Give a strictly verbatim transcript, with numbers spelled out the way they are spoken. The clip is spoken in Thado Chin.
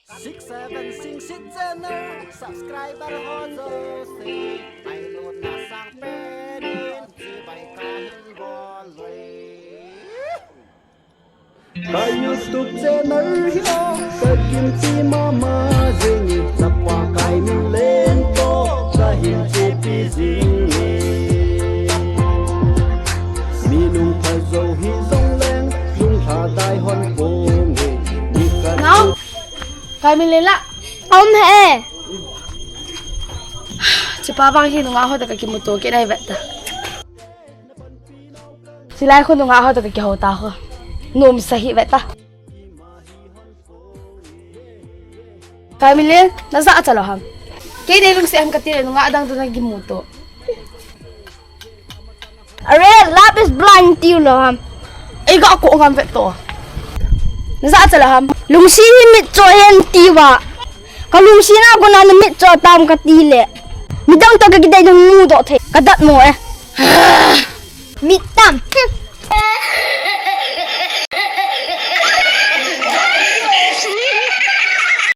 Six seven six six channel subscriber ho jouse, ai lo na sang penin, chibai kahin bol loi. Ka YouTube channel hi o, ka gimti mama jing, chapa kai min len to, kahin chepi jing e. Mi nung pha jo hi jong leng, lung lha dai hon pong e. Mi ka Nau, kai min len la. Aum he. Chipa bang hi nunga ho ta ka kimuto ke nai vet ta. Silai khu nunga ho ta ka kiho ta ho. Nom sa hi vet ta. Kai min len, na ja a cha lo ham. Kei nei lungsi ham ka ti le nunga dang tu na kimuto. Are, love is blind ti u lo ham. Ei ga ko ngam vet to. Na ja a cha lo ham. Lungsi hi mit cho hen ti va. Ka lungsi na ko na na mit cho tam ka ti le. Midang to ka kidai na mu do the. Ka dat mo e. Mit tam.